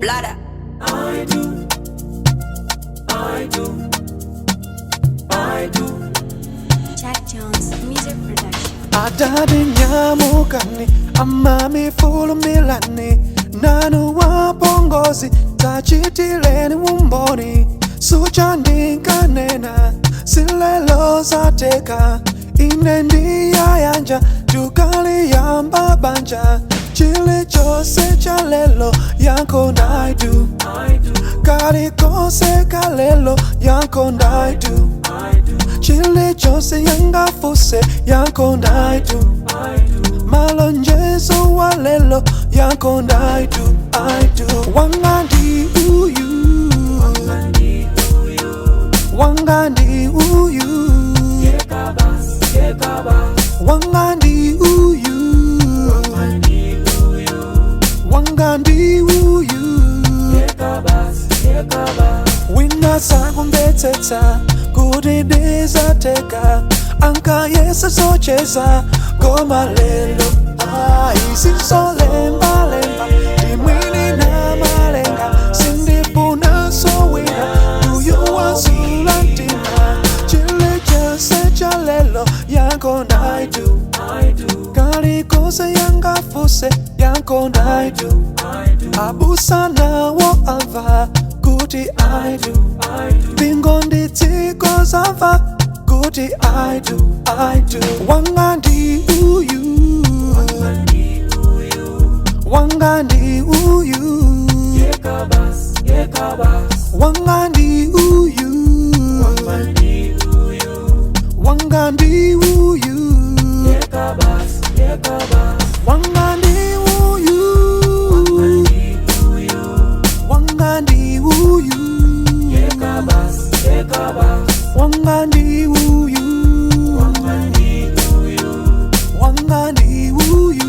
Blada. I do. I do. I do. Jack Jones Music Production. Adadi nyamukani amamifulumilani nanu wapongozi tachitileni umboni suchandinkanena silelo zateka ine ndiyayanja tukaliyamba banja chilichonse cha lelo yako ndaidu kalikose kalelo yako ndaidu chilichonse yangafuse yako ndaidu malonjezo wa lelo yako ndaidu aidu wanga ndi uyu wanga ndi uyu wanga ndi uyu wanga ndi uyu wina sakumbetsetsa kuti ndizateka ankayesa zocheza koma lelo aisisolembalemba ndimwini na malenga sindifuna sowina uyu wasula mtima chilichonse cha lelo yako ndaidu kalikose yangafuse yako ndaidu abusa nawo amva kuti I do bingo nditsiko zamva kuti I do I do wanga ndi uyu wanga ndi uyu wanga ndi uyu wanga ndi uyu wanga ndi uyu wanga ndi uyu wanga ndi uyu wanga ndi uyu.